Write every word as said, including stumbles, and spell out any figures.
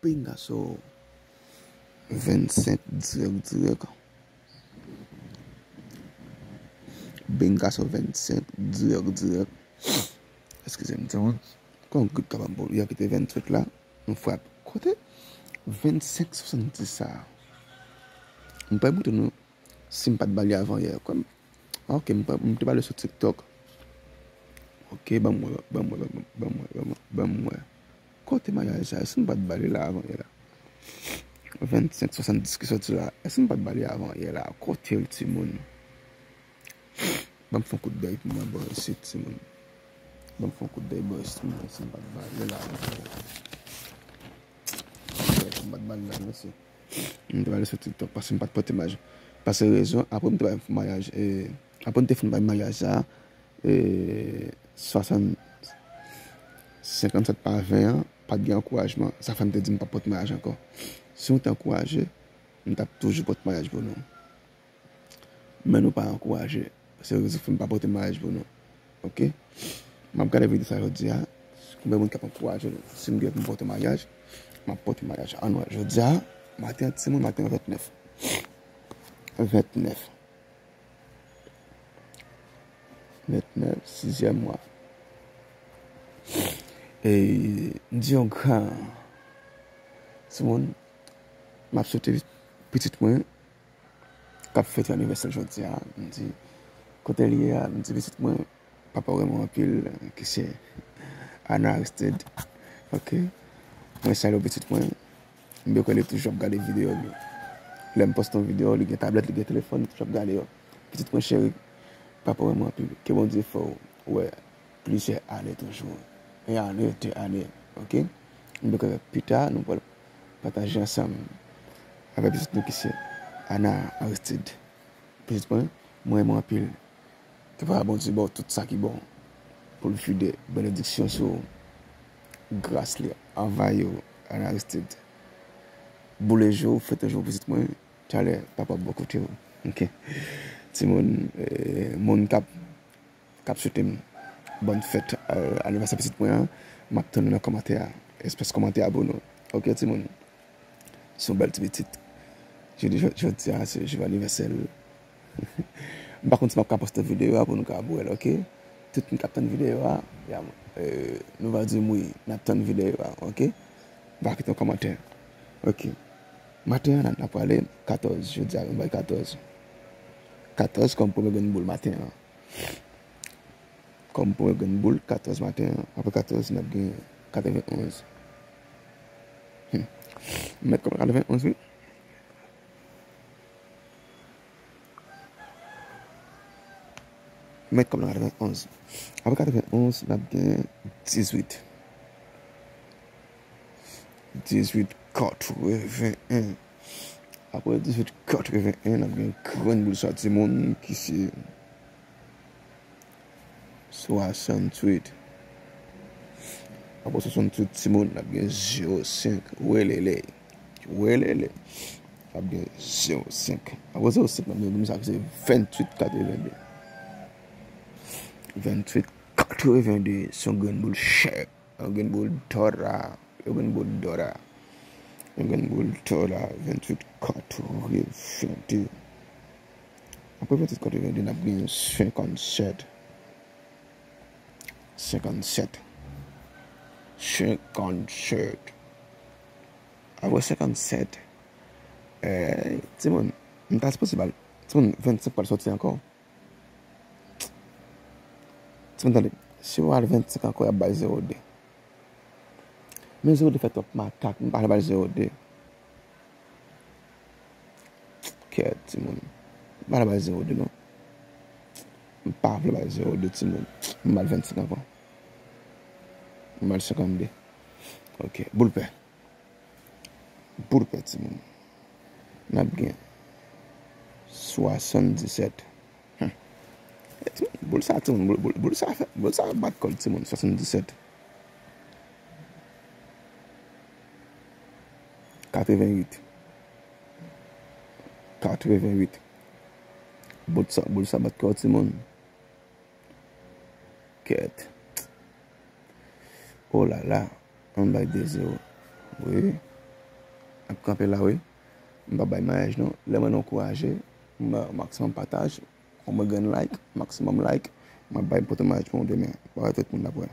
Bengaso vennsenk dirèk dirèk. Bengaso vennsenk dirèk dirèk. Eskize m, timoun. Kon grip kapab bon, yo kite vennsenk la. Nou frape. Kote vennsenk swasanndis sa? M pa montre nou si m pa t ba li avan yè. Kòm, ok, m pa, m te ba li sou TikTok. Ok, ban m wè, ban m wè, ban m wè, ban m wè, ban m wè, ban m wè. Kote maryaj sa? Si m pa t ba li la avan yè la? Vennsenk swasanndis ki sòti la. Èske m pa t ba li avan yè la? Kote l, timoun? Ban m fè yon kout dèy pou mwen bò isit, timoun. Ban m fè yon kout dèy bò isit, mwen, si m pa t ba li la avan yè la. Si m pa t ba li la, mesye. M te ba li sou TikTok paske m pa t pote maryaj. Paske rezon, apre m te ba li maryaj, e, apre m te fin ba li maryaj sa, e, swasann, senkannsèt pa ven an, pa t gen ankourajman. Sa fè m te di m p ap pote maryaj ankò. Si nou te ankouraje, m t ap toujou pote maryaj pou nou. Men nou pa ankouraje. Se rezon k fè m pa pote maryaj pou nou. Ok? M ap gade videyo sa jodi a. Konbyen moun k ap ankouraje nou? Si m gen pou m pote maryaj, m ap pote maryaj. Ann wè, jodi a, maten an, timoun, maten an vennèf. Vennèf. Vennèf, sizyèm mwa. E, m di yon gran timoun, m ap swete pitit mwen k ap fete anivèsè l jodi a. M di, kote l ye a? M di, pitit mwen, papa w renmen w anpil, ki se Ana Aristide. Ok? Mwen salye w, pitit mwen. M byen kwè li toujou ap gade videyo m yo. Lè m poste yon videyo, li gen tablèt, li gen telefòn, li toujou ap gade yo. Pitit mwen cheri, papa w renmen w anpil. Ke Bondye fè w wè plizyè ane toujou. Yon ane, de ane, ok? M byen kwè pita, nou pral pataje ansanm avèk pitit nou ki se Ana Aristide. Pitit mwen, mwen renmen w anpil. Ke Papa Bondye ba w tout sa ki bon, pou l vide benediksyon sou w, gras li anvayi w, Ana Aristide. Boule je w, fete je w, pitit mwen, talè, papa ap bò kote w. Ok. Timoun, eh, moun k ap k ap swete m bòn fèt, eh, anivèsè pitit mwen an, m ap tann nou nan kòmantè a. Espès kòmantè a pou nou. Ok, timoun? Se yon bèl ti pitit. Jodi, jodi a, se jou anivèsè l. M pa konn si m ap ka poste videyo a pou nou ka wè l, ok? Tout moun k ap tann videyo a, ya, eh, nou va di m wi, n ap tann videyo a, ok? Va kite yon kòmantè. Ok. Maten an, n ap prale katòz, jodi a, nou bay katòz. Katòz kòm premye grenn boul maten an. Kòm premye grenn boul, katòz maten an. Apre katòz, n ap gen katrevenn onz. Hmm. M met kòm katrevenn onz, wi. M met kòm nan katrevenn onz. Apre katrevenn onz, n ap gen dizuit. Dizuit katrevenn en. Apre dizuit katrevenn en, n ap gen grenn boul sa, timoun, ki se swasanntuit. Apre swasanntuit, timoun, n ap gen zewo senk. Welele. Welele. N ap gen zewo senk. Apre zewo senk, n ap gen sa ki se venntuit katrevenn de. Venntuit katrevenn de, se yon grenn boul chè. Yon grenn boul dora. Yon grenn boul dora. Yon grenn boul dora. Venntuit katrevenn de. Apre venntuit katrevenn de, n ap gen senkannsèt. Senkannsèt. Senkannsèt. Apre senkannsèt, eh, timoun, m ta sipoze ba l, timoun, vennsenk pral sòti ankò. Timoun, tande, si w al vennsenk ankò, y ap bay zewo de. Men zewo de fè twòp makak, m pa vle bay zewo de. Kèt, timoun. M pa vle bay zewo de, non. M pa vle bay zewo de, timoun. M al vennsenk ankò. M al senkannde. Ok, boul pè. Boul pè, timoun. N ap gen swasanndisèt. Hmm. E timoun, boul sa, timoun, boul, boul, boul sa fè, boul sa bat kò l, timoun, swasanndisèt. Katrevennuit. Katrevennuit. Boul sa, boul sa bat kò l, timoun. Kèt. Oh la la. Ann bay de zewo. Wi. Ap kanpe la wi. M pa bay maryaj non. Lè mwen ankouraje, m ba maksimòm pataj, on mwen grenn like, maksimòm like, mwen bay pote maryaj pou nou demen. Bye tout moun, n ap wè.